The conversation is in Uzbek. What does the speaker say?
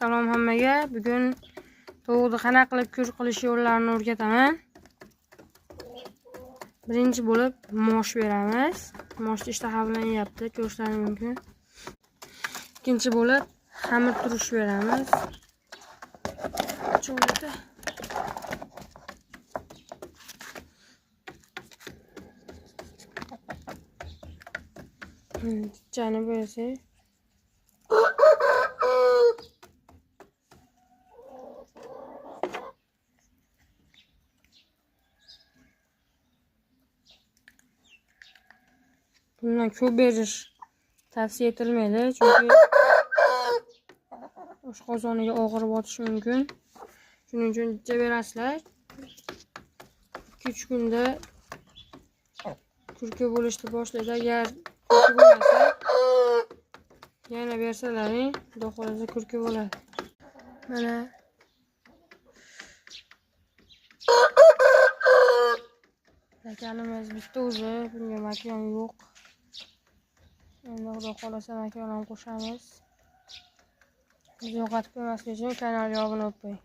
Salom hammaga. Bugun tovuqni qanaqa qilib kur qilish yo'llarini o'rgataman. Birinchi bo'lib mosh beramiz. Moshni ishtaha bilan yeyapti, ko'rishlaring mumkin. Ikkinchi bo'lib xamir turish beramiz. Cho'lda. Jani bersak. Bundan ko'p berish tavsiya etilmaydi, chunki oshqozoniga og'ir botishi mumkin. Shuning uchun jicha berasizlar. 2-3 kunda kurka bo'lishni boshlaydi. Agar kurka bo'lmasa, yana bersalaring, xudo xohlasa kurka bo'ladi. Mana lakanimiz bitta o'zi, bunga makyon yo'q. Endi xudo xohlasa makyon ham qo'shamiz. Bizni yo'qotib qo'ymaslik uchun kanalga obuna bo'lib qo'ying.